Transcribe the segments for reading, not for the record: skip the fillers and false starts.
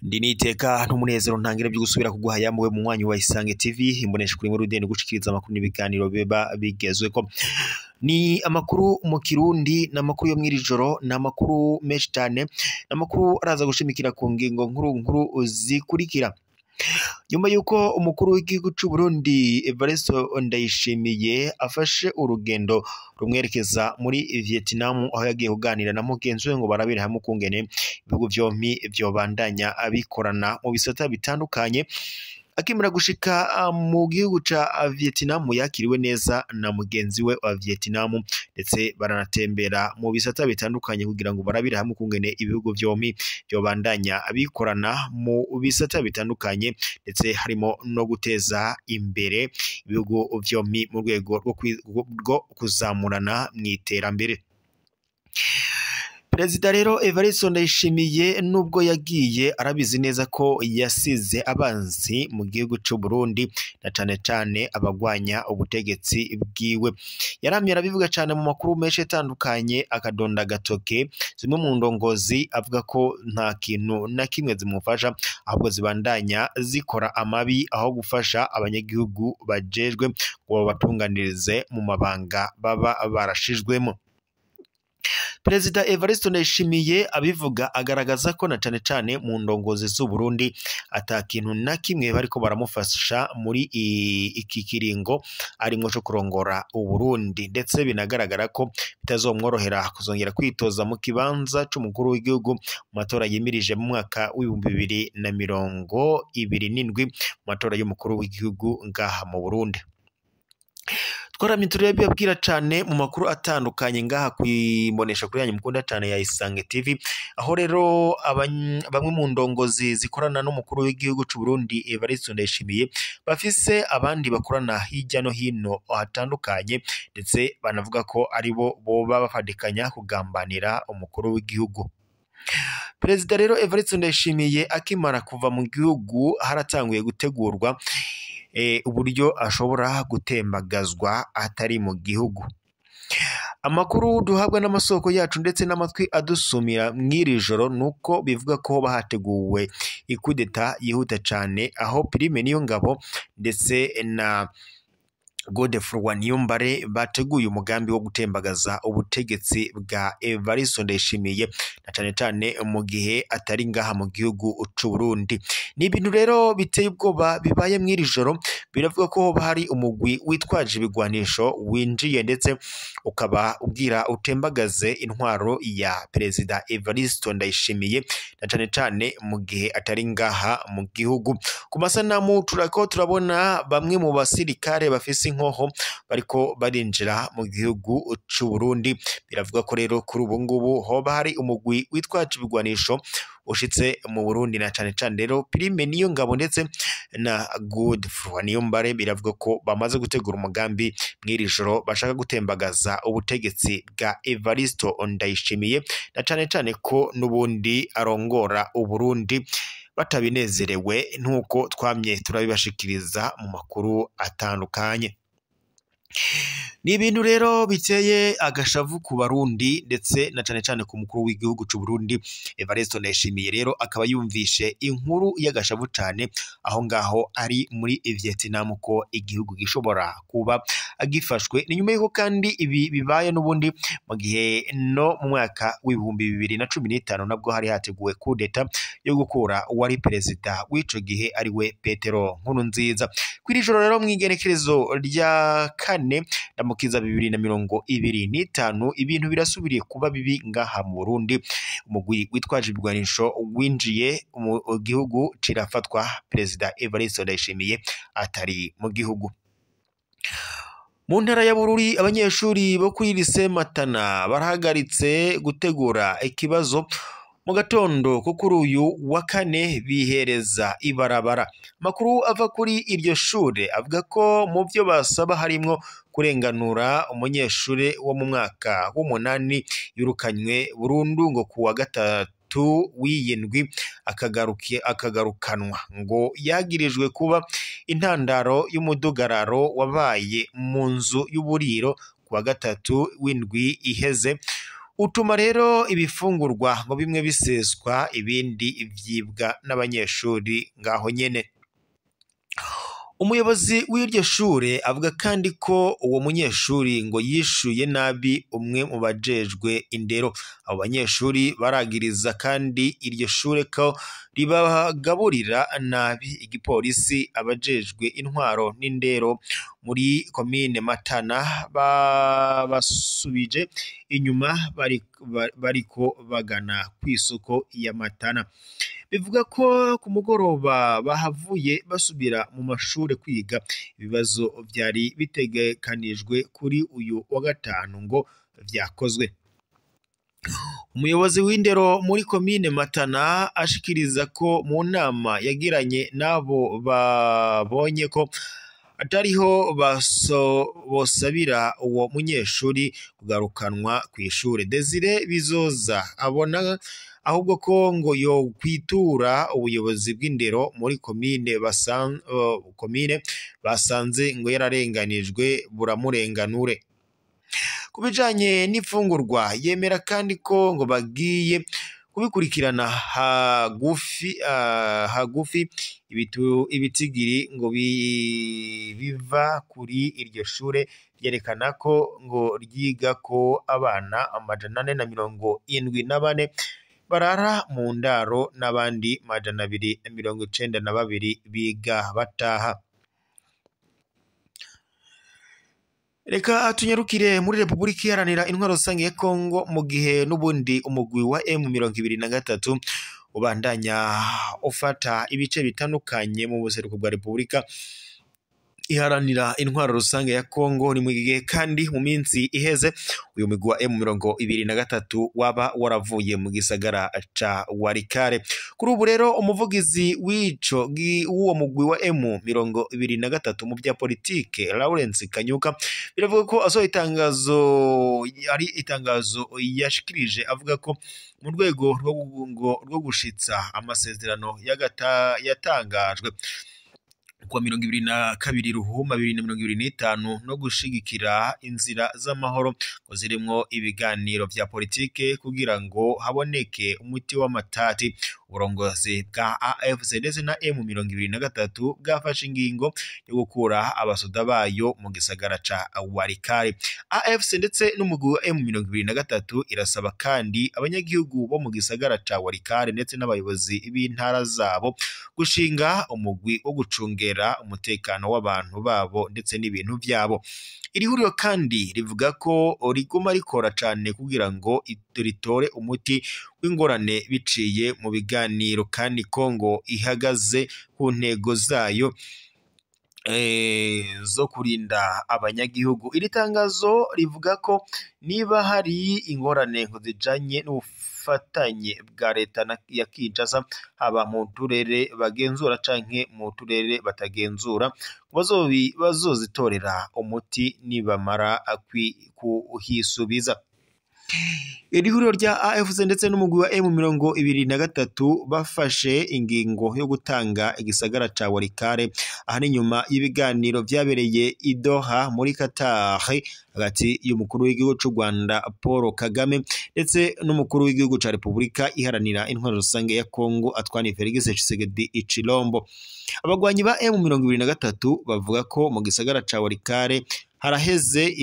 Ndi niteka n'umunezero ntangira byo gusubira kuguha yamwe mu mwanyu wa Isange TV imbonesha kuri muri rudende gushikiriza amakuru n'ibiganiro biba bigezweko. Ni amakuru mu Kirundi n'amakuru yo mw'irijoro n'amakuru menshi cyane n'amakuru araza gushimikira ku ngingo nkuru nkuru zikurikira. Nyuma yuko umukuru w'igihugu c'u Burundi Evariste Ndayishimiye afashe urugendo rumwerekeza muri Vietnam aho yagiye kuganira na mugenzi we ngo barabire hamwe ukungene ibihugu vyompi vyobandanya abikorana mu bisata bitandukanye. Akimara gushika mu gihugu ca Vietnam yakiriwe neza na mugenzi we wa Vietnam ndetse baranatembera mu bisata bitandukanye kugira ngo barabire hamwe ukungene ibihugu vyompi vyobandanya bikorana mu bisata bitandukanye ndetse harimo no guteza imbere ibihugu vyompi mu rwego rwo kuzamurana mw'iterambere. Perezida rero Evariste Ndayishimiye nubwo yagiye arabizi neza ko yasize abanzi mu gihugu c'u Burundi na cane cane abagwanya ubutegetsi bwiwe. Yaramye arabivuga cane mu makuru menshi atandukanye akadonda gatoke zimwe mu ndongozi avuga ko nta kintu na kimwe zimufasha ahubwo zibandanya zikora amabi aho gufasha abanyagihugu bajejwe ngo babatunganirize mu mabanga baba barashizwemo. Perezida Evariste Ndayishimiye abivuga agaragaza ko na cane cane mu ndongozi z'u Burundi ata kintu na kimwe bariko baramufasha muri iki kiringo arimwo co kurongora Uburundi ndetse binagaragara ko bitazomworohera kuzongera kwitoza mu kibanza c'umukuru w'igihugu mu matora yimirije mu mwaka w'2027 mu matora y'umukuru w'igihugu ngaha mu Burundi. Twaramye turabibabwira cane mu makuru atandukanye ngaha kwimbonesha kuri yanyu mukunda cane ya Isange TV aho rero bamwe mu ndongozi zikorana n'umukuru w'igihugu c'u Burundi Evariste Ndayishimiye bafise abandi bakorana hirya no hino hatandukanye ndetse banavuga ko aribo boba bafadikanya kugambanira umukuru w'igihugu. Perezida rero Evariste Ndayishimiye akimara kuva mu gihugu haratanguye gutegurwa uburyo ashobora gutembagazwa atari mu gihugu. Amakuru duhabwa n'amasoko yacu ndetse n'amatwi adusumira mw'iri joro nuko bivuga ko bahateguwe ikudeta yihuta cane aho Prime Niyongabo ndetse na Godefroid Niyombare bateguye umugambi wo gutembagaza ubutegetsi bwa Evariste Ndayishimiye na cane cane mu gihe atari ngaha mu gihugu c'u Burundi. Ni ibintu rero biteye ubwoba bibaye mw'iri joro, biravuga ko hoba hari umugwi witwaje ibigwanisho winjiye ndetse ukaba ubwira utembagaze intwaro ya Perezida Evariste Ndayishimiye na cane cane mu gihe atari ngaha mu gihugu. Ku masanamu turako turabona bamwe mu basirikare bafise inkoho bariko barinjira mu gihugu c'u Burundi. Biravuga ko rero kuri ubu ngubu hoba hari umugwi witwaje ibigwanisho ushitse mu Burundi na cane cane rero Prime Niyongabo ndetse na Godefroid Niyombare biravuga ko bamaze gutegura umugambi mw'iri joro bashaka gutembagaza ubutegetsi bwa Evariste Ndayishimiye na cane cane ko n'ubundi arongora Uburundi batabinezerewe nkuko twamye turabibashikiriza mu makuru atandukanye. Ni ibintu rero biteye agashavu ku Barundi ndetse na cane cane ku mukuru w'igihugu c'u Burundi Evariste Ndayishimiye rero akaba yumvishe inkuru y'agashavu cane aho ngaho ari muri Vietnam ko igihugu gishobora kuba gifashwe. Ni nyuma yuko kandi ibi bibaye n'ubundi mu gihe no mu mwaka w'2015 nabwo hari hateguwe kudeta yo gukura uwari perezida w'ico gihe ari we Petero Nkurunziza. Kw'iri joro rero mw'igenekerezo rya kane ndamukiza 2025 ibintu birasubiriye kuba bibi ngaha mu Burundi. Umugwi witwaje ibigwanisho winjiye mu gihugu cirafatwa Perezida Evariste Ndayishimiye atari mu gihugu. Mu ntara ya Bururi abanyeshuri bo kuri Lycée Matana barahagaritse gutegura ikibazo mu gatondo ko kuri uyu wa kane bihereza ibarabara. Makuru ava kuri iryo shure avuga ko mu byo basaba harimwo kurenganura umunyeshure wo mu mwaka w'umunani yirukanywe burundu ngo kuwa gatatu gatatu w'iyindwi akagarukanwa. Ngo yagirijwe kuba intandaro y'umudugararo wabaye mu nzu y'uburiro kuwa gatatu w'indwi iheze, utuma rero ibifungurwa ngo bimwe biseswa ibindi vyibwa n'abanyeshuri ngaho nyene. Umuyobozi w'iryo shure avuga kandi ko uwo munyeshuri ngo yishuye nabi umwe mu bajejwe indero. Abo banyeshuri baragiriza kandi iryo shure ko ribagaburira nabi. Igipolisi, abajejwe intwaro n'indero muri komine Matana babasubije inyuma bariko bagana kw'isoko ya Matana. Bivuga ko ku mugoroba bahavuye basubira mu mashure kwiga. Ibibazo vyari bitegekanijwe kuri uyu wa gatanu ngo vyakozwe. Umuyobozi w'indero muri komine Matana ashikiriza ko mu nama yagiranye n'abo babonye ko atariho bosabira uwo munyeshuri kugarukanwa kw'ishure. Desire Bizoza abona ahubwo ko ngo yo kwitura ubuyobozi bw'indero muri komine basanze ngo yararenganijwe buramurenganure. Ku bijanye n'imfungurwa yemera kandi ko ngo bagiye kubikurikirana hagufi ibitigiri ngo biva kuri iryo shure ryerekana ko ngo ryiga ko abana 474 barara mu ndaro n'abandi 292 biga bataha. Reka tunyarukire muri Republika Iharanira Intwaro Rusange ya Kongo, mu gihe n'ubundi umugwi wa M23 ubandanya ufata ibice bitandukanye mu buseruko bwa Republika Iharanira Intwaro Rusange ya Kongo. Ni mu gihe kandi mu minsi iheze uyu mugwi wa M23 waba waravuye mu gisagara ca Walikale. Kuri ubu rero umuvugizi w'ico w'uwo mugwi wa M23 mu bya politike Lawrence Kanyuka biravuga ko asohoye itangazo, ari itangazo yashikirije avuga ko mu rwego rwo gushitsa amasezerano yatangajwe kuwa 22 Ruhuma 2025 no gushigikira inzira z'amahoro ngo zirimwo ibiganiro vya politike kugira ngo haboneke umuti w'amatati. Uburongozi bwa AFC ndetse na M23 bwafashe ingingo yo gukura abasoda bayo mu gisagara ca Walikale. AFC ndetse n'umugwi wa M23 irasaba kandi abanyagihugu bo mu gisagara ca Walikale ndetse n'abayobozi b'intara zabo gushinga umugwi wo gucungera umutekano w'abantu babo ndetse n'ibintu byabo. Iri huriro kandi rivuga ko riguma rikora cane kugira ngo ritore umuti w'ingorane biciye mu biganiro, kandi Kongo ihagaze ku ntego zayo zo kurinda abanyagihugu. Iri tangazo rivuga ko niba hari ingorane zijanye n'ubufatanye bwa leta ya Kinshasa, haba mu turere bagenzura canke mu turere batagenzura, bazozitorera umuti nibamara kuhisubiza. Iri huriro rya AFC ndetse n'umugwi wa M23 bafashe ingingo yo gutanga igisagara ca Walikale, aha ni nyuma y'ibiganiro vyabereye i Doha muri Qatar hagati y'umukuru w'igihugu c'u Rwanda Paul Kagame ndetse n'umukuru w'igihugu ca Republika Iharanira Intwaro Rusange ya Kongo Antoine Felix Tshisekedi Tshilombo. Abagwanyi ba M23 bavuga ko mu gisagara ca Walikale haraheze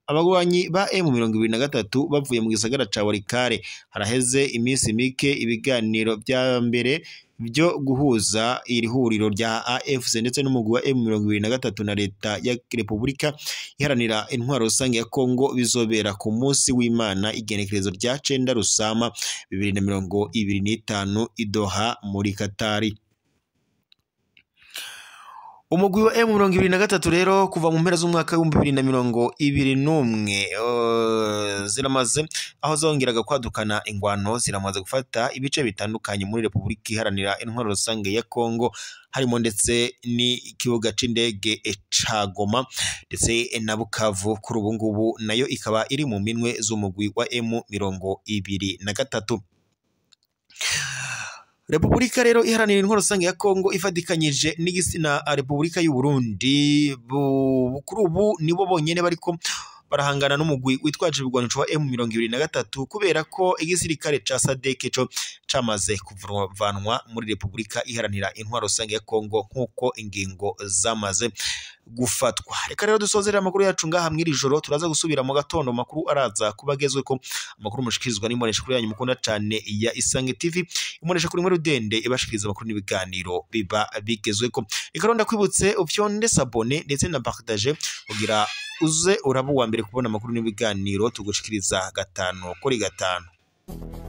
abagwanyi ba M23 bavuye mu gisagara ca Walikale haraheze iminsi mike ibiganiro vya mbere byo guhuza iri huriro rya AFC ndetse n'umugwi wa M23 na leta ya Republika Iharanira Intwaro Rusange ya Kongo bizobera ku munsi w'Imana igenekerezo rya 9 Rusama 2025 i Doha muri Katari. Umugwi wa M23 rero kuva mu mpera z'umwaka w'ibihumbi 2021 ziramaze aho zongeraga kwadukana ingwano, ziramaze gufata ibice bitandukanye muri Republika Iharanira Intwaro Rusange ya Kongo, harimo ndetse n'ikibuga c'indege ca Goma ndetse na Bukavu. Kuri ubu ngubu nayo ikaba iri mu minwe z'umugwi wa M23. Repubulika rero iharanira intwaro rusange ya Kongo ifadikanyije na Repubulika y'u Burundi, kuri ubu nibo bonyene bariko barahangana n'umugwi witwaje ibigwanisho wa M23, kubera ko igisirikare ca SADC co camaze kuvanwa muri Repubulika iharanira intwaro rusange ya Kongo nk'uko ingingo zamaze gufatwa. Reka rero dusozerera amakuru yacu ngaha mw'iri joro, turaza gusubira mu gatondo makuru araza kubagezweko, amakuru mushikirizwa n'imbonesha kuri yanyu mukunda cane ya Isange TV, imbonesha kuri mwe rudende ibashikiriza amakuru n'ibiganiro biba bigezweko. Reka rero ndakwibutse ufyonde s'abonner ndetse na partager kugira uze uraba uwa mbere kubona amakuru n'ibiganiro tugushikiriza 5 kuri 5.